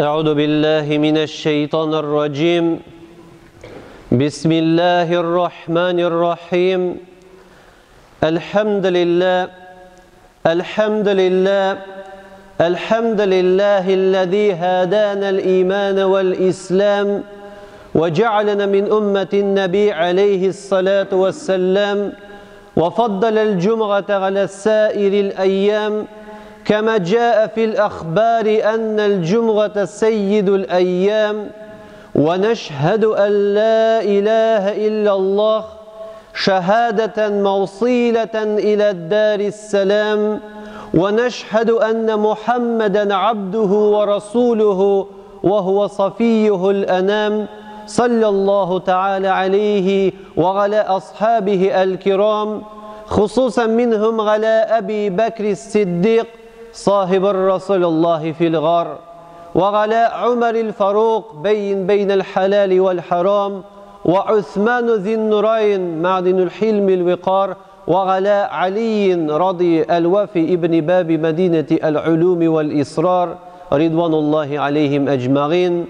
أعوذ بالله من الشيطان الرجيم بسم الله الرحمن الرحيم الحمد لله الحمد لله الحمد لله الذي هدانا الإيمان والإسلام وجعلنا من أمة النبي عليه الصلاة والسلام وفضل الجمعة على سائر الأيام كما جاء في الأخبار أن الجمعة سيد الأيام ونشهد أن لا إله إلا الله شهادة موصيلة إلى الدار السلام ونشهد أن محمدا عبده ورسوله وهو صفيه الأنام صلى الله تعالى عليه وعلى أصحابه الكرام خصوصا منهم على أبي بكر الصديق صاحب الرسول الله في الغار وعلى عمر الفاروق بين بين الحلال والحرام وعثمان ذي النورين معدن الحلم الوقار وعلى علي رضي الوفي ابن باب مدينة العلوم والإصرار رضوان الله عليهم أجمعين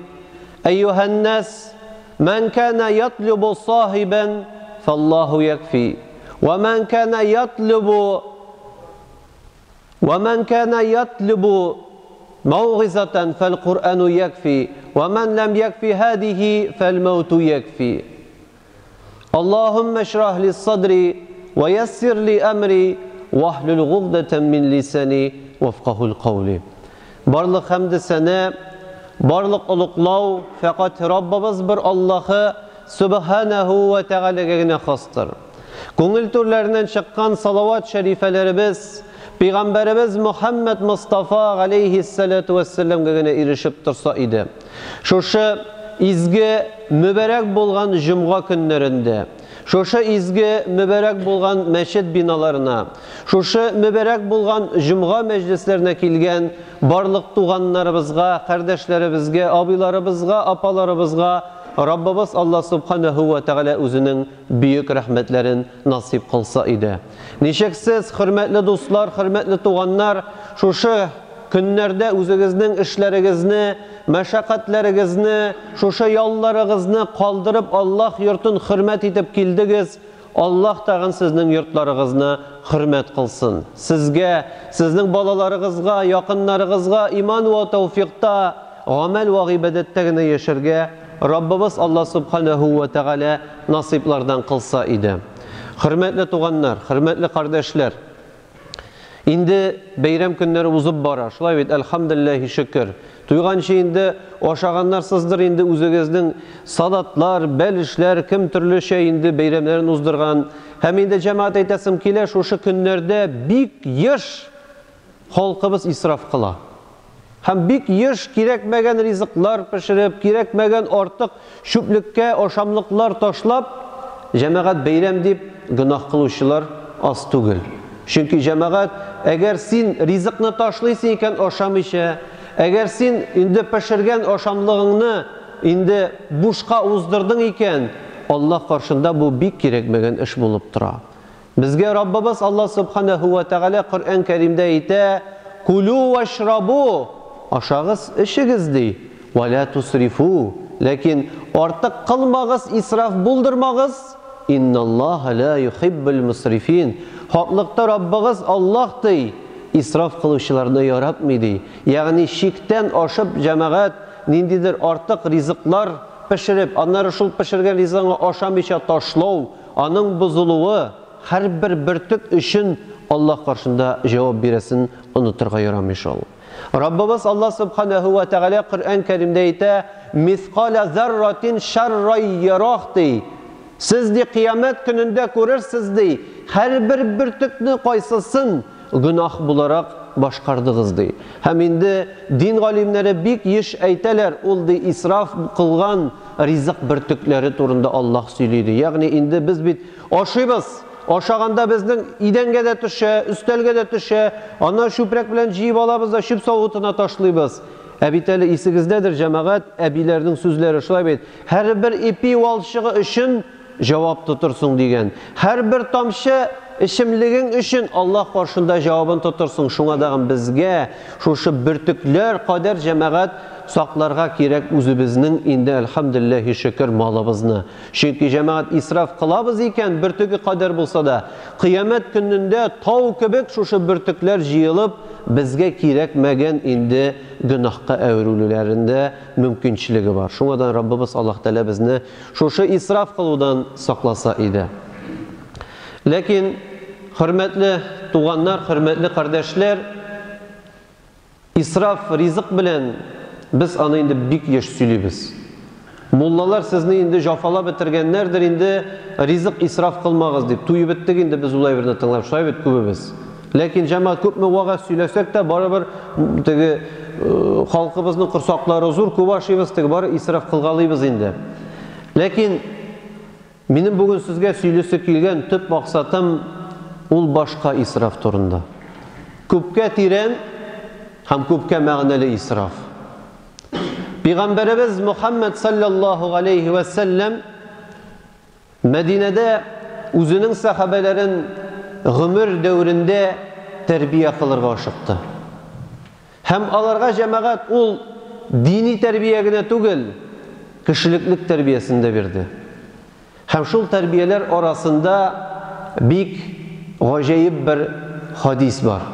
أيها الناس من كان يطلب صاحبا فالله يكفي ومن كان يطلب ومن كان يطلب موعظة فالقرآن يكفي ومن لم يكفي هذه فالموت يكفي اللهم اشرح لي صدري ويسر لي أمري واحلل عقدة من لساني وافقه القول Барлык хәмде сәнә, барлык олуглау фәкать Раббыбыз бер Аллаһы Субханаһу ва Тәгаләгә генә хастыр. Күңел түрләреннән чыккан салават шәрифәләребез Пәйгамбәребез Мухаммад Мустафа галәйһиссалату вәссәламгә генә ирешеп торса иде. Шушы изге мөбарәк булган җомга көннәрендә, шушы изге мөбарәк булган мәчет биналарына, шушы мөбарәк булган җомга мәҗлесләренә килгән барлык туганнарыбызга, кардәшләребезгә, абыйларыбызга, апаларыбызга Раббыбыз Алла Субханаһу ва Тәгалә үзенең бөек рәхмәтләрен насыйп кылса иде. Ничек сез, хөрмәтле дуслар, хөрмәтле туганнар, шушы көннәрдә үзегезнең эшләрегезне, мәшәкатьләрегезне, шушы ялларыгызны калдырып Аллаһ йортын хөрмәт итеп килдегез, Аллаһ тагын сезнең йортларыгызны хөрмәт кылсын. Сезгә, сезнең балаларыгызга, якыннарыгызга иман вә тәүфикта, гамәл вә гыйбадәттә генә яшәргә Раббыбыз Аллаһ Субханаһу вә Тәгалә насыйплардан кылса иде. Хөрмәтле туганнар, хөрмәтле кардәшләр, инде бәйрәм көннәре узып бара. Шулай бит, әлхәмдүлилләһи шөкер. Туйганчы инде ашаганнарсыздыр инде үзегезнең салатлар, бәлешләр, кем төрлечә инде бәйрәмнәрен уздырган. Һәм инде җәмәгать әйтәсем килә, шушы көннәрдә бик еш халкыбыз исраф кыла. Һәм бик еш кирәкмәгән ризыклар пешереп, кирәкмәгән артык чүплеккә ашамлыклар ташлап, җәмәгать бәйрәм дип гөнаһ кылучылар аз түгел. Чөнки җәмәгать, әгәр син ризыкны ташлыйсың икән ашамыйча, әгәр син инде пешергән ашамлыгыңны инде бушка уздырдың икән, Аллаһ каршында бу бик кирәкмәгән эш булып тора. Безгә Раббыбыз Аллаһ Субханаһу ва Тәгалә Коръән Кәримдә әйтә: "Кулу вашрабу", ашагыз, эчегез ди. "Ва ла тусрифу", ләкин артык кылмагыз, исраф булдырмагыз. Инналлаһа ла юхиббул мусрифин. Хаклыкта Раббыгыз Аллаһ ди, исраф кылучыларны яратмый ди. Ягъни чиктән ашып җәмәгать ниндидер артык ризыклар пешереп, аннары шул пешергән ризыгыңны ашамыйча ташлау, аның бозылуы һәрбер бөртек өчен Аллаһ каршында җавап бирәсен онытырга ярамый шул. Раббыбыз Аллаһ Субханаһу ва Тәгалә Коръән Кәримдә әйтә: "Мисқала зарратин шаррай ярах" ди. Сез ди кыямәт көнендә күрерсез ди, һәрбер бөртекне кайсысын гөнаһ буларак башкардыгыз ди. Һәм инде дин галимнәре бик еш әйтәләр, ул ди исраф кылган ризык бөртекләре турында Аллаһ сөйли ди. Ягъни инде без бит ашыйбыз, ашаганда безнең идәнгә дә төшә, өстәлгә дә төшә, аннан чүпрәк белән җыеп алабыз да чүп савытына ташлыйбыз. Ә бит әле исегездәдер, җәмәгать, әбиләрнең сүзләре шулай бит. Һәрбер ипи валчыгы өчен җавап тотырсың дигән. Һәрбер тамчы эчемлегең өчен Аллаһ каршында җавабын тотырсың. Шуңа дагын безгә шушы бөртекләр кадәр, җәмәгать, сакларга кирәк үзебезнең инде, әлхәмдүлилләһи шөкер, малыбызны. Чөнки, җәмәгать, исраф кылабыз икән, бөртеге кадәр булса да, кыямәт көннендә тау кебек шушы бөртекләр җыелып, безгә кирәкмәгән инде гөнаһка әверелүләрендә мөмкинчелеге бар. Шуңадан Раббыбыз Аллаһ Тәгалә безне шушы исраф кылудан сакласа иде. Ләкин, хөрмәтле туганнар, хөрмәтле кардәшләр, исраф ризык белән без аны инде бик еш сөйлибез. Муллалар сезне инде җафалап бетергәннәрдер инде, ризык исраф кылмагыз дип. Туеп беттек инде без ул әйберне тыңлап, шулай бит күбебез. Ләкин җәмәгать күпме вәгазь сөйләсәк тә, барыбер теге халкыбызның корсаклары зур, күп ашыйбыз, теге бары исраф кылгалыйбыз инде. Ләкин минем бүген сезгә сөйлисе килгән төп максатым ул башка исраф турында. Күпкә тирән һәм күпкә мәгънәле исраф. Пәйгамбәребез Мухаммад саллаллаһу алейхи ва сәлләм Мәдинәдә үзенең сахабәләрен гомер дәверендә тәрбия кылырга ашыкты. Һәм аларга, җәмәгать, ул дини тәрбия генә түгел, кешелеклек тәрбиясен дә бирде. Һәм шул тәрбияләр арасында бик гаҗәеп бер хадис бар.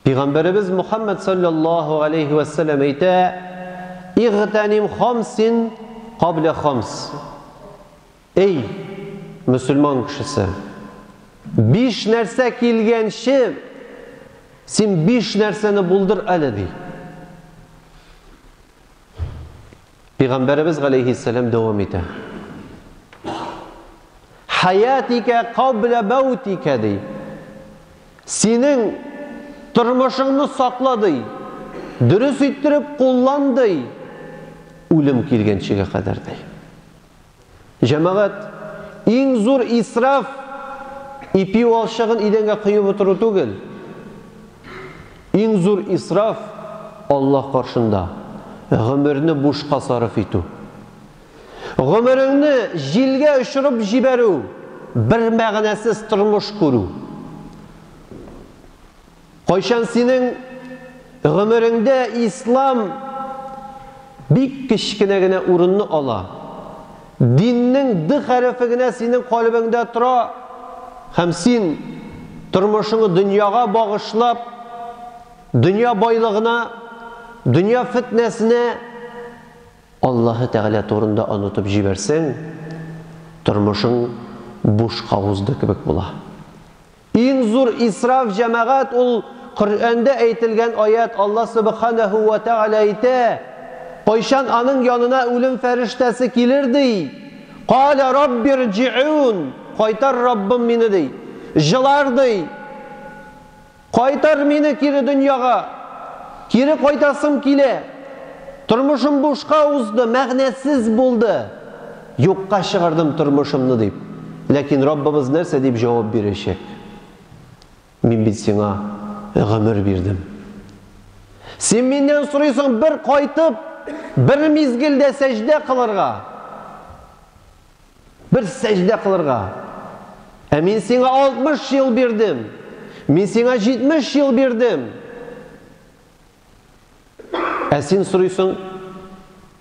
Пәйгамбәребез Мухаммад саллаллаһу алейхи ва сәлләм әйтә: "Игътаним хамсин кабля хамс". Эй, мөселман кешесе, биш нәрсә килгәнче, син биш нәрсәне булдыр әле, ди. Пәйгамбәребез галәйһиссәлам дәвам итә. Хаятика кабля мәүтика, ди. Синең тормышыңны сакла, ди. Дөрес иттереп куллан, ди. Үлем килгәнчегә кадәр, ди. Җәмәгать, иң зур исраф ипи валчыгын идәнгә коеп утыру түгел. Иң зур исраф Аллаһ каршында гомерне бушка сарыф итү. Гомереңне җилгә очырып җибәрү, бер мәгънәсез тормыш күрү. Кайчан синең гомереңдә ислам бик кечкенә генә урынны ала, диннең д хәрефе генә синең калебеңдә тора һәм син тормышыңны дөньяга багышлап, дөнья байлыгына, дөнья фетнәсенә Аллаһы Тәгалә турында онытып җибәрсәң, тормышың бушка узды кебек була. Иң зур исраф, җәмәгать, ул Коръәндә әйтелгән аять, Алла Сүбхәнәһү вә Тәгалә әйтә, кайчан аның янына үлем фәрештәсе килер ди, Калә раббирҗиун, кайтар Раббым мине ди, җылар ди, кайтар мине кире дөньяга, кире кайтасым килә, тормышым бушка узды, мәгънәсез булды. Юкка чыгардым тормышымны, дип. Ләкин Раббыбыз нәрсә дип җавап бирәчәк? Мин бит сиңа гомер бирдем. Син миннән сорыйсың бер кайтып, бер мизгелдә сәҗдә кылырга. Бер сәҗдә кылырга. Ә мин сиңа 60 ел бирдем. Мин сиңа 70 ел бирдем. Ә син сорыйсың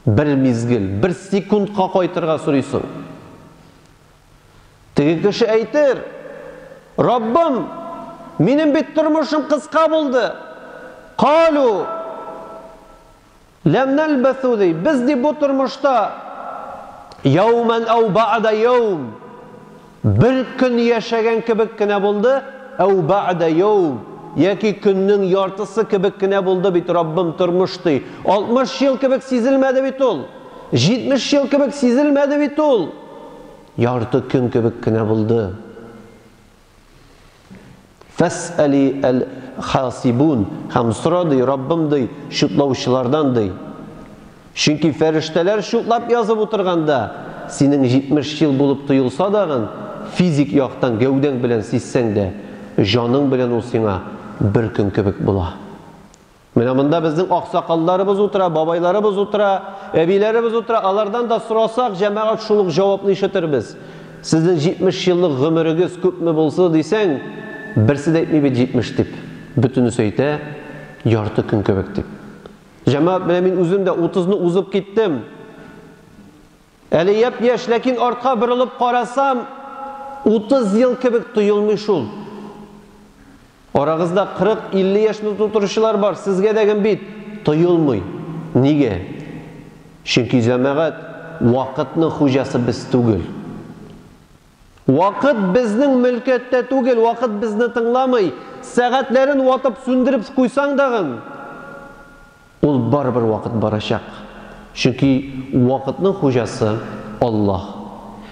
бер мизгел, бер секундка кайтырга сорыйсың. Теге кеше әйтер, Раббым, минем бит тормышым кыска булды. Калу, ләм нәлбәсү ди, без ди бу тормышта яумән әү ба'да яум, Бер көн яшәгән кебек кенә булды, әү бәгъдә яум, яки көннең яртысы кебек кенә булды бит, Раббым, тормыш, ди. 60 ел кебек сизелмәде бит ул. 70 ел кебек сизелмәде бит ул. Ярты көн кебек кенә булды. Фәс'әли әл-хасибун, һәм сора, ди, Раббым, ди, чутлаучылардан, ди. Чөнки фәрештәләр чутлап язып утырганда, синең 70 ел булып тоелса дагын, физик яктан гәүдәң белән сизсәң дә, җаның белән ул сиңа бер көн кебек була. Менә монда безнең аксакалларыбыз утыра, бабайларыбыз утыра, әбиләребез утыра, алардан да сорасак, җәмәгать, шул ук җавапны ишетербез. Сезнең 70 еллык гомерегез күпме булсы дисәң, берсе дә әйтми бит 70 дип. Бөтенесе әйтә, ярты көн кебек дип. Җәмәгать, менә мин үзем дә 30-ны узып киттем. Әле япь-яшь, ләкин артка борылып карасам, 30 ел кебек тоелмый шул. Арагызда 40-50 яшьне тутыручылар бар, сезгә дә гем бит тоелмый. Нигә? Чөнки, җәмәгать, вакытның хуҗасы без түгел. Вакыт безнең мөлкәттә түгел, вакыт безне тыңламый. Сәгатьләрен ватып сүндереп куйсаң дагын, ул барыбер вакыт барачак. Чөнки вакытның хуҗасы Аллаһ.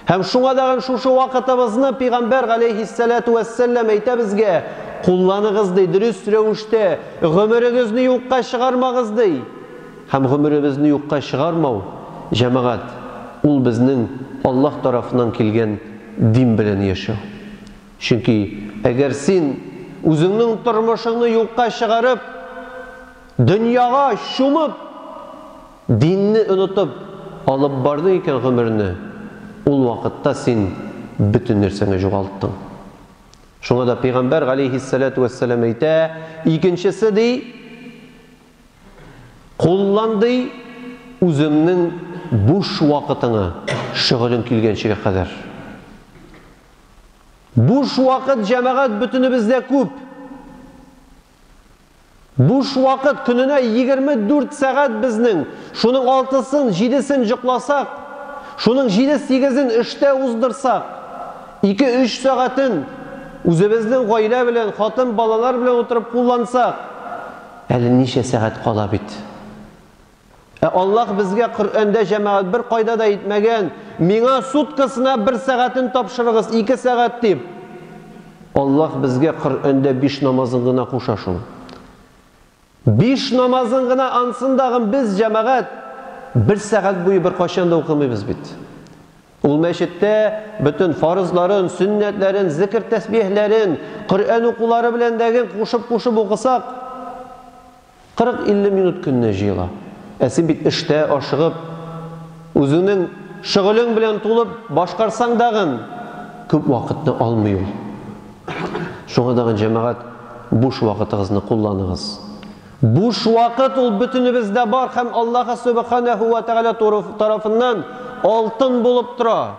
Һәм шуңа дагын шушы вакытыбызны пигамбәр галәйһиссәләтү вәссәлам әйтә безгә, кулланыгыз ди, дөрес рәвештә, гомерегезне юкка чыгармагыз ди. Һәм гомеребезне юкка чыгармау, җәмәгать, ул безнең Аллаһ тарафыннан килгән дин белән яшәү. Чөнки әгәр син үзеңнең тормышыңны юкка чыгарып, Дөньяга чумып, динне онытып алып бардың икән гомерне, ул вакытта син бөтен нәрсәңне югалттың. Шуңа да пәйгамбәр галәйһиссәләтү вәссәлам әйтә, икенчесе ди, куллан ди үзеңнең буш вакытыңы шөгылең килгәнчегә кадәр. Буш вакыт җәмәгать бөтенебездә күп. Буш вакыт көненә 24 сәгать безнең. Шуның алтысын, җидесен җокласак, шуның җиде-сигезен эштә уздырсак, ике-өч сәгатен үзебезнең гаилә белән, хатын, балалар белән утырып куллансак, әле ничә сәгать кала бит. Ә Аллаһ безгә Коръәндә җәмәгать бер кайда да әйтмәгән, миңа суткасына бер сәгатен тапшырыгыз, ике сәгать дип. Аллаһ безгә Коръәндә биш намазын гына куша шул. Биш намазын гына ансын дагын без җәмәгать бер сәгать буе бер кайчан да укымыйбыз бит. Ул мәчеттә бөтен фарызларын, сөннәтләрен, зикр тәсбихләрен, Коръән укулары белән дәген кушып-кушып укысак, 40-50 минут көненә җыела. Ә син бит эштә ашыгып, үзеңнең шөгылең белән тулып башкарсаң дагын, күп вакытны алмый ул. Шуңа дагын, җәмәгать, буш вакытыгызны кулланыгыз. Буш вакыт ул бөтенебездә бар һәм Аллаһы Сүбхәнәһү вә Тәгалә тарафыннан алтын булып тора.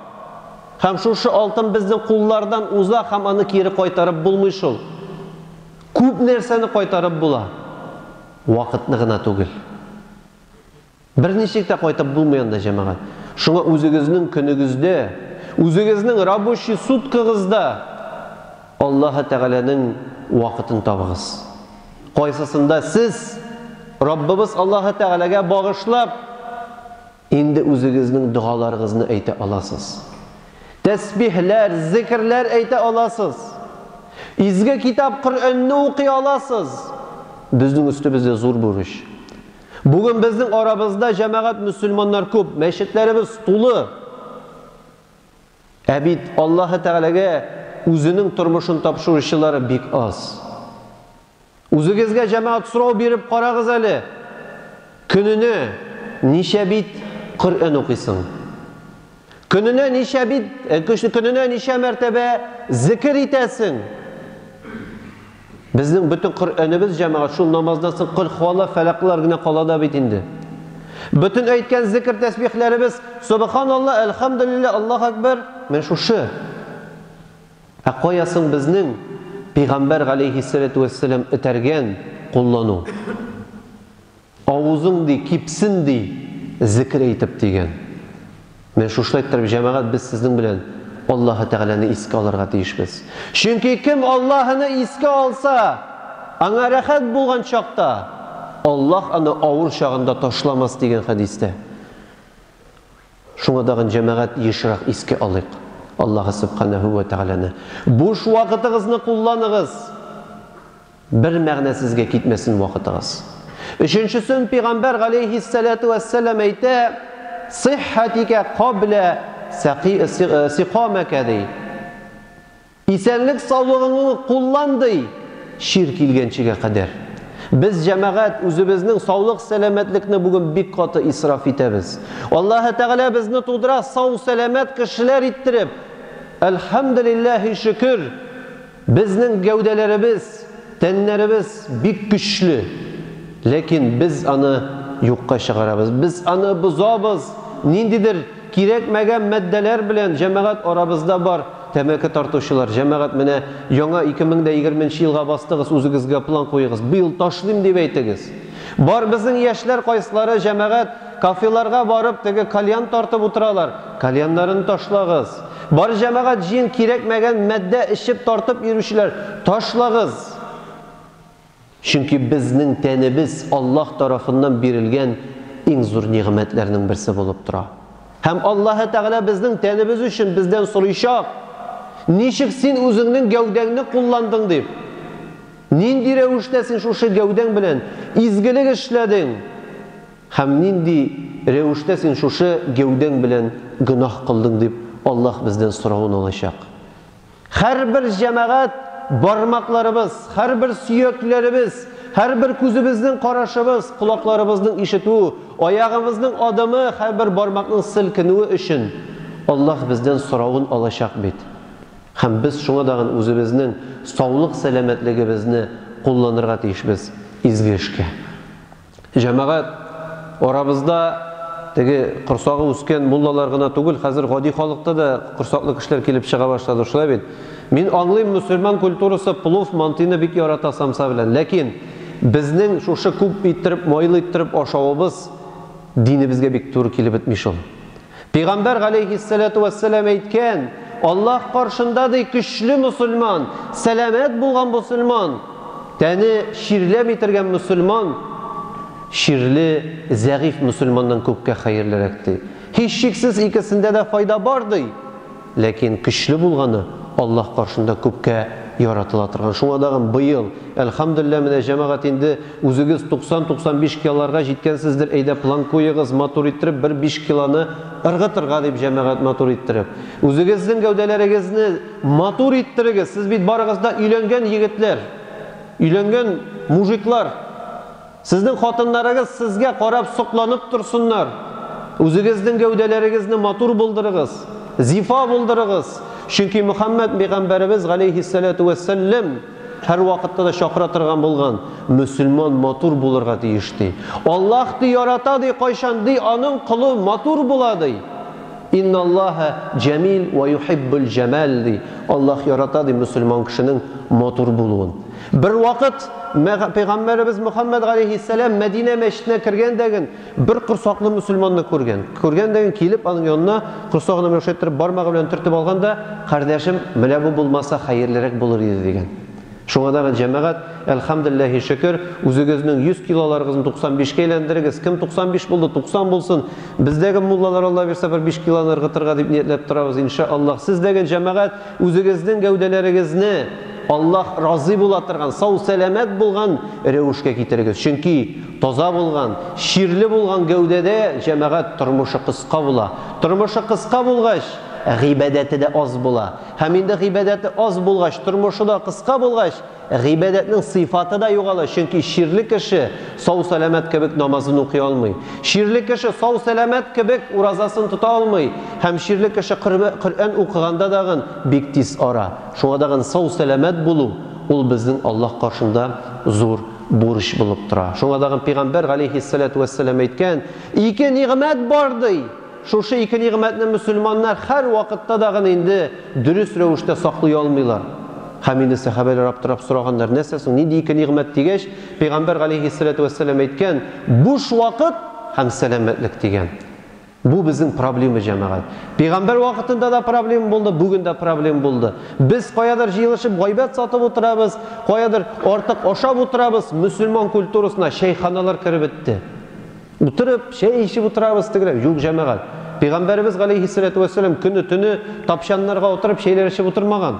Һәм шушы алтын безнең куллардан уза һәм аны кире кайтарып булмый шул. Күп нәрсәне кайтарып була, вакытны гына түгел. Берничек тә кайтып булмый анда, җәмәгать. Шуңа үзегезнең көнегездә, үзегезнең рабочий суткагызда Аллаһы Тәгаләнең вакытын табыгыз. Кайсысында сез Раббыбыз Аллаһы Тәгаләгә багышлап, Инде үзегезнең догаларыгызны әйтә аласыз. Тәсбихләр, зикерләр әйтә аласыз. Изге китап Коръәнне укый аласыз. Безнең өстебездә зур бурыч. Бүген безнең арабызда җәмәгать мөселманнар күп, мәчетләребез тулы. Ә бит Аллаһы Тәгаләгә үзенең тормышын тапшыручылары бик аз. Үзегезгә җәмәгать сорау биреп карагыз әле, көненә ничә бит Коръән укыйсың? Көненә ничә бит, э, көненә ничә мәртәбә зикер итәсең? Безнең бөтен Коръәнебез җәмәгать шул намаздан соң кол хуалла фәләклар генә кала да бит инде. Бөтен әйткән зикер тәсбихләребез субханалла, әлхәмдүлилләһ, Аллаһу акбар, менә шушы. Ә кая соң безнең пигамбәр галәйһиссәләтү вәссәлам этәргән куллану? Авызың, ди, кипсен, ди, зекер әйтеп, дигән. Менә шушылай иттереп, җәмәгать, без сезнең белән Аллаһы Тәгаләне искә алырга тиешбез. Чөнки кем Аллаһыны искә алса, аңа рәхәт булган чакта, Аллаһ аны авыр чагында ташламас, дигән хәдистә. Шуңа тагын, җәмәгать, ешрак искә алыйк Аллаһы Сүбхәнәһү вә Тәгаләне. Буш вакытыгызны кулланыгыз. Бер мәгънәсезгә китмәсен вакытыгыз. Өченчесен пигамбәр галәйһиссәләтү вәссәлам әйтә, Сыйххәтикә каблә сикамәкә ди. Исәнлек-саулыгыңны куллан, ди, чир килгәнчегә кадәр. Без, җәмәгать, үзебезнең саулык-сәламәтлекне бүген бик каты исраф итәбез. Аллаһы Тәгалә безне тудыра сау-сәламәт кешеләр иттереп. Әлхәмделилләһи шөкер, безнең гәүдәләребез, тәннәребез бик көчле. Ләкин без аны юкка чыгарабыз, без аны бозабыз. Ниндидер кирәкмәгән матдәләр белән җәмәгать арабызда бар тәмәке тартучылар. Җәмәгать, менә яңа 2020 нче елга бастыгыз, үзегезгә план куегыз. Быел ташлыйм дип әйтегез. Бар безнең яшьләр кайсылары җәмәгать кафеларга барып теге кальян тартып утыралар. Кальяннарын ташлагыз. Бар җәмәгать җыен кирәкмәгән матдә эчеп тартып йөрүчеләр, ташлагыз. Чөнки безнең тәнебез Аллаһ тарафыннан бирелгән иң зур нигъмәтләрнең берсе булып тора. Һәм Аллаһы Тәгалә безнең тәнебез өчен бездән сорыйчак, ничек син үзеңнең гәүдәңне кулландың дип. Нинди рәвештә син шушы гәүдәң белән изгелек эшләдең? Һәм нинди рәвештә син шушы гәүдәң белән гөнаһ кылдың дип Аллаһ бездән соравын алачак. Һәрбер җәмәгать бармакларыбыз, һәрбер сөякләребез, һәрбер күзебезнең карашыбыз, колакларыбызның ишетүе, аягыбызның адымы, һәрбер бармакның селкенүе өчен Аллаһ бездән соравын алачак бит. Һәм без шуңа дагын үзебезнең саулык-сәламәтлегебезне кулланырга тиешбез изге эшкә. Җәмәгать, арабызда теге корсагы үскән муллалар гына түгел, хәзер гади халыкта да корсаклы кешеләр килеп чыга башлады, шулай бит? Мин аңлыйм, мөселман культурасы плов, мантыйны бик ярата самса белән. Ләкин безнең шушы күп иттереп, майлы иттереп ашавыбыз динебезгә бик туры килеп бетми шул. Пәйгамбәр галәйһиссәләтү вәссәлам әйткән, Аллаһ каршында ди көчле мөселман, сәламәт булган мөселман, тәне чирләми торган мөселман, чирле, зәгыйфь мөселманнан күпкә хәерлерәк ди. Һичшиксез икесендә дә файда бар ди. Ләкин көчле булганы Аллаһ каршында күпкә яратыла торган. Шуңа дагын быел, әлхәмдүлилләһ, менә җәмәгать инде үзегез 90-95 килоларга җиткәнсездер, әйдә план куегыз, матур иттереп бер 5 килоны ыргытырга дип җәмәгать матур иттереп. Үзегезнең гәүдәләрегезне матур иттерегез, сез бит барыгыз да өйләнгән егетләр, өйләнгән мужиклар. Сезнең хатыннарыгыз сезгә карап сокланып торсыннар. Үзегезнең гәүдәләрегезне матур булдырыгыз, зифа булдырыгыз. Чөнки Мөхәммәд пәйгамбәребез галәйһиссәләтү вәссәлләм һәрвакытта да чакыра торган булган, мөселман матур булырга тиеш ди. Аллаһ ди ярата ди, кайчан ди аның колы матур була ди. Инналлаһа җәмил вә юхиббул җәмал ди. Аллаһ ярата ди мөселман кешенең матур булуын. Бервакыт Пәйгамбәребез Мөхәммәд галәйһиссәлам Мәдинә мәчетенә кергәндәген бер корсаклы мөселманны күргән. Күргәндәген килеп аның янына корсагына менә шулай иттереп бармагы белән төртеп алган да, кардәшем, менә бу булмаса хәерлерәк булыр иде дигән. Шуңа да җәмәгать, әлхәмдүлилләһи шөкер, үзегезнең 100 килоларыгызны 95 кә әйләндерегез. Кем 95 булды, 90 булсын. Бездәге муллалар Алла бирсә бер 5 килоны ыргытырга дип ниятләп торабыз, иншаАллаһ. Сездәге җәмәгать, үзегезнең гәүдәләрегезне Аллаһ разый була торган, сау-сәламәт булган рәвешкә китерегез. Чөнки таза булган, чирле булган гәүдәдә җәмәгать тормышы кыска була. Тормышы кыска булгач, гыйбадәте дә аз була. Һәм инде гыйбадәте аз булгач, тормышы да кыска булгач, гыйбадәтнең сыйфаты да югала, чөнки чирле кеше сау-сәламәт кебек намазын укый алмый. Чирле кеше сау-сәламәт кебек уразасын тота алмый. Һәм чирле кеше Коръән укыганда дагын бик тиз ара. Шуңа дагын сау-сәламәт булу, ул безнең Аллаһ каршында зур бурыч булып тора. Шуңа дагын пәйгамбәр галәйһиссәләтү вәссәлам әйткән, ике нигъмәт бар ди. Шушы ике нигъмәтне мөселманнар һәрвакытта дагын инде дөрес рәвештә саклый алмыйлар. Һәм инде сәхабәләр аптырап сораганнар, нәрсә соң, нинди ике нигъмәт дигәч, пәйгамбәр галәйһиссәләтү вәссәлам әйткән, буш вакыт һәм сәламәтлек дигән. Бу безнең проблема, җәмәгать. Пәйгамбәр вакытында да проблема булды, бүген дә проблема булды. Без каядыр җыелышып гайбәт сатып утырабыз, каядыр артык ашап утырабыз, мөселман культурасына чәйханалар кереп бетте. Утырып, чәй эчеп утырабыз тегеләр. Юк, җәмәгать. Пәйгамбәребез галәйһиссәләтү вәссәлам көне төне тапчаннарга утырып чәйләр эчеп утырмаган.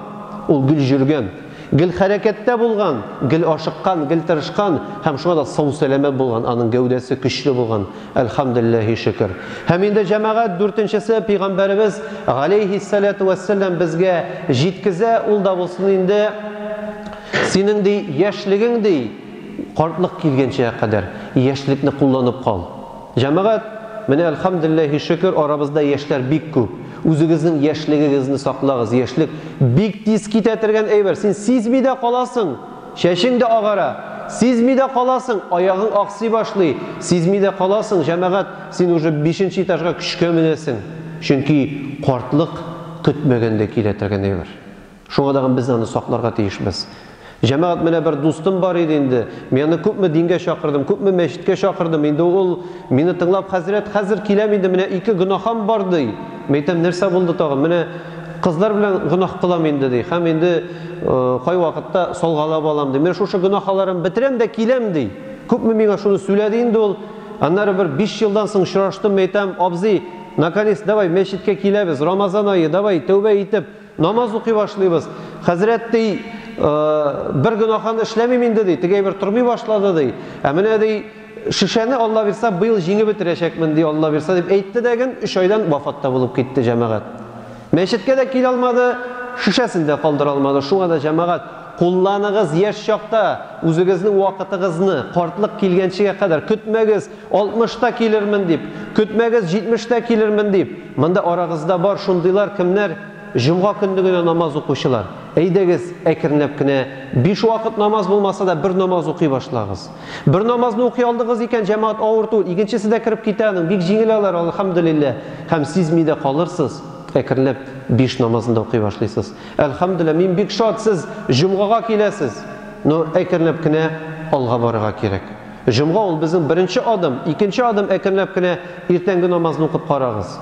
Ул гел йөргән, гел хәрәкәттә булган, гел ашыккан, гел тырышкан һәм шуңа да сау-сәламәт булган, аның гәүдәсе көчле булган. Әлхәмдүлилләһи шөкер. Һәм инде җәмәгать дүртенчесе пәйгамбәребез галәйһиссәләтү вәссәлам безгә җиткезә, ул да булсын инде синең ди яшьлегең ди Картлык килгәнчегә кадәр яшьлекне кулланып кал. Җәмәгать, менә әлхәмдүлилләһи шөкер, арабызда яшьләр бик күп. Үзегезнең яшьлегегезне саклагыз. Яшьлек бик тиз китә торган әйбер. Син сизми дә каласың, чәчең дә агара. Сизми дә каласың, аягың аксый башлый. Сизми дә каласың, җәмәгать, син уже бишенче этажга көчкә менәсең. Чөнки картлык көтмәгәндә килә торган әйбер. Шуңа дагын без аны сакларга тиешбез. Җәмәгать, менә бер дустым бар иде инде. Мин аны күпме дингә чакырдым, күпме мәчеткә чакырдым. Инде ул мине тыңлап, хәзрәт, хәзер киләм инде, менә ике гөнаһым бар, ди. Мин әйтәм, нәрсә булды тагын? Менә кызлар белән гөнаһ кылам инде, ди. Һәм инде кайвакытта салгалап алам, ди. Менә шушы гөнаһларым бетерәм дә киләм, ди. Күпме миңа шуны сөйләде инде ул. Аннары бер 5 елдан соң очраштым, мин әйтәм, абзый, наконец, давай мәчеткә киләбез, Рамазан ае, давай тәүбә итеп, намаз укый башлыйбыз. Хәзрәт, ди, бер гөнаһын эшләмим инде, ди. Теге әйбер тормый башлады, ди. Ә менә, ди, шешәне Алла бирса, быел җиңеп бетерәчәкмен, ди, Алла бирса, дип әйтте дә ген, 3 айдан вафат та булып китте җәмәгать. Мәчеткә дә килә алмады, шешәсен дә калдыра алмады. Шуңа да җәмәгать, кулланыгыз яшь чакта үзегезнең вакытыгызны, картлык килгәнчегә кадәр көтмәгез, 60-та килермен дип, көтмәгез 70-тә килермен дип. Монда арагызда бар шундыйлар, кемнәр җомга көнне генә намаз укучылар. Әйдәгез, әкренләп кенә 5 вакыт намаз булмаса да бер намаз укый башлагыз. Бер намазны укый алдыгыз икән, җәмәгать авыр түгел, икенчесе дә кереп китә аның, бик җиңел алар, әлхәмдүлилләһ. Һәм сизми дә калырсыз, әкренләп 5 намазын да укый башлыйсыз. Әлхәмдүлилләһ, мин бик шат, сез җомгага киләсез. Но әкренләп кенә алга барырга кирәк. Җомга ул безнең беренче адым, икенче адым әкренләп кенә иртәнге намазны укып карагыз.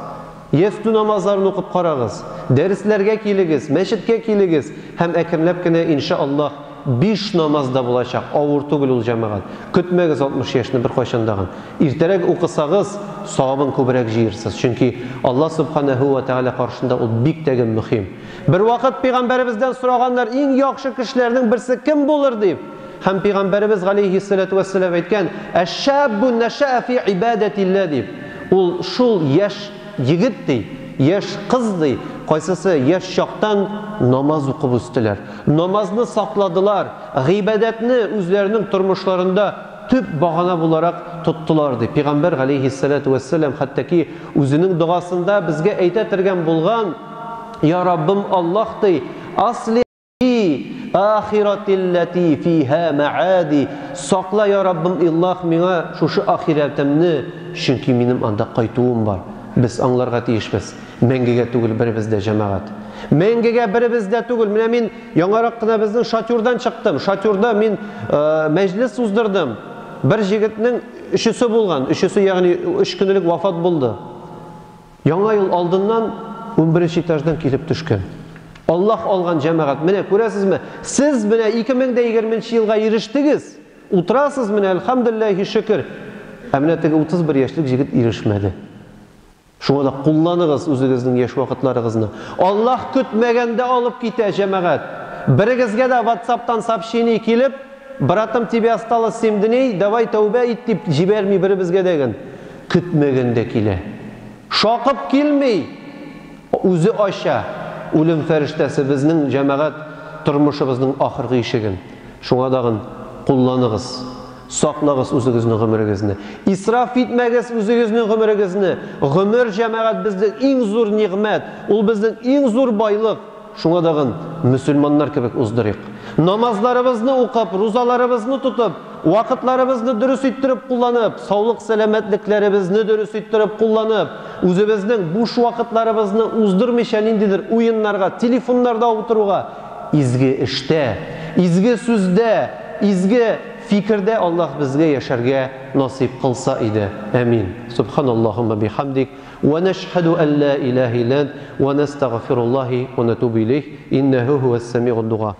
Ястү намазларын укып карагыз. Дәресләргә килегез, мәчеткә килегез һәм әкренләп кенә иншаллаһ 5 намаз да булачак. Авыр түгел ул җәмәгать. Көтмәгез 60 яшьне беркайчан дагын. Иртәрәк укысагыз, савабын күбрәк җыерсыз. Чөнки Аллаһ субханаһу ва тааля каршында ул бик тә мөһим. Бер вакыт пәйгамбәребездән сораганнар, иң яхшы кешеләрнең берсе кем булыр дип. Һәм пәйгамбәребез галәйһиссалату вассалам әйткән, "Әш-шаббу нашаа фи ибадатилла" дип. Ул шул яшь егет ди, яшь кыз ди, кайсысы яшь чактан намаз укып үстеләр. Намазны сакладылар, гыйбадәтне үзләренең тормышларында төп багана буларак тоттылар ди. Пәйгамбәр галәйһиссалату вассалам хәтта ки үзенең догасында безгә әйтә торган булган, "Я Раббым Аллаһ" ди, "Асли ахиратиллати фиха маади, сакла я Раббым Аллаһ миңа шушы ахирәтемне, чөнки минем анда кайтуым бар." Без аңларга тиешбез. Мәңгегә түгел беребез дә җәмәгать. Мәңгегә беребез дә түгел. Менә мин яңарак кына безнең шатюрдан чыктым. Шатюрда мин мәҗлес уздырдым. Бер җегетнең өчесе булган. Өчесе, ягъни 3 көн элек вафат булды. Яңа ел алдыннан 11 этаждан килеп төшкән. Аллаһ алган җәмәгать. Менә күрәсезме? Сез менә 2020 елга ирештегез. Утырасыз менә, әлхәмдүлилләһи шөкер. Ә менә теге 31 яшьлек җегет ирешмәде. Шуңа да кулланыгыз үзегезнең яшь вакытларыгызны. Аллаһ көтмәгәндә алып китә җәмәгать. Берегезгә дә WhatsApp-тан сообщение килеп, "Братым, тебе осталось 7 дней, давай тәүбә ит" дип җибәрми беребезгә дә. Көтмәгәндә килә. Шакып килми. Үзе ача үлем фәрештәсе безнең җәмәгать тормышыбызның ахыргы ишеген. Шуңа дагын кулланыгыз. Саклагыз үзегезнең гомерегезне. Исраф итмәгез үзегезнең гомерегезне. Гомер җәмәгать безнең иң зур нигъмәт, ул безнең иң зур байлык. Шуңа дагын мөселманнар кебек уздырыйк. Намазларыбызны укып, рузаларыбызны тотып, вакытларыбызны дөрес иттереп кулланып, саулык сәламәтлекләребезне дөрес иттереп кулланып, үзебезнең буш вакытларыбызны уздырмыйча ниндидер уеннарга, телефоннарда утыруга, изге эштә, изге сүздә, изге фикердә Аллаһ безгә яшәргә насыйп кылса иде. Амин. Субханаллахумма бихамдик ва нашһаду ан ла илаһа илля ант ва настагфируллахи ва натубу илейх. Иннаху хуас самиуд дуа.